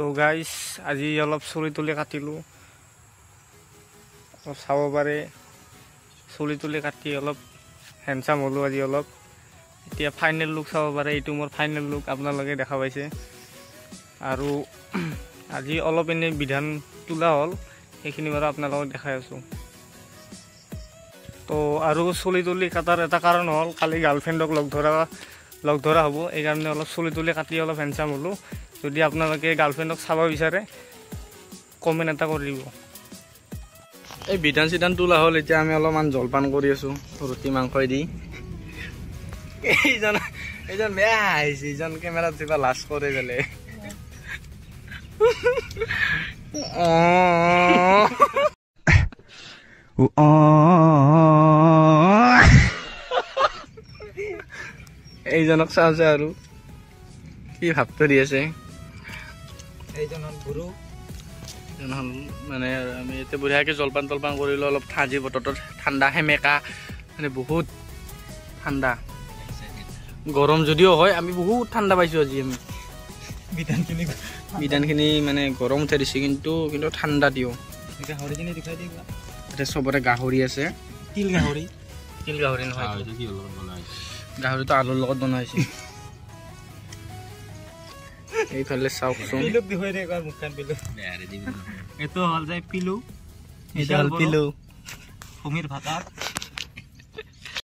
তো গাইজ আজি অলপ চুলি তুলি কাটিলোঁ, অলপ চাব পাৰে। চুলি তুলি কাটি অলপ হেণ্ডচাম হ'লোঁ আজি অলপ। এতিয়া ফাইনেল লুক চাব পাৰে, এইটো মোৰ ফাইনেল লুক আপোনালোকে দেখা পাইছে। আৰু আজি অলপ এনেই বিধান তোলা হ'ল, সেইখিনি বাৰু আপোনালোকক দেখাই আছোঁ। তো আৰু চুলি তুলি কটাৰ এটা কাৰণ হ'ল কালি গাৰ্লফ্ৰেণ্ডক লগ ধৰা হ'ব, এইকাৰণে অলপ চুলি তুলি কাটি অলপ হেণ্ডচাম হ'লোঁ। যদি আপোনালোকে গাৰ্লফ্ৰেণ্ডক চাব বিচাৰে কমেণ্ট এটা কৰি দিব। এই বিধান চিধান তোলা হ'ল, এতিয়া আমি অলপমান জলপান কৰি আছোঁ ৰুটি মাংসই দি। এইজন এইজন বেয়া আহিছে, এইজন কেমেৰাত কিবা লাজ কৰে বোলে। এইজনক চাওঁছে আৰু কি ভাৱ ধৰি আছে। এইজন হ'ল গুৰু, এইজন মানে আমি এতিয়া বঢ়িয়াকৈ জলপান তলপান কৰিলোঁ। অলপ আজি বতৰটো ঠাণ্ডা সেমেকা, মানে বহুত ঠাণ্ডা, গৰম যদিও হয় আমি বহুত ঠাণ্ডা পাইছোঁ আজি। আমি বিধানখিনি মানে গৰম উঠাই দিছে, কিন্তু কিন্তু ঠাণ্ডা দিওঁ। গাহৰিখিনি দেখুৱাই দিওঁ। এতিয়া চবৰে গাহৰি আছে, তিল গাহৰি। তিল গাহৰি নহয়, গাহৰিটো আলুৰ লগত বনোৱা হৈছে। এইফালে চাওকচোন, এইটো হ'ল যায় পিলু, এইটো হ'ল পিলু সমীৰ ভাতাৰ।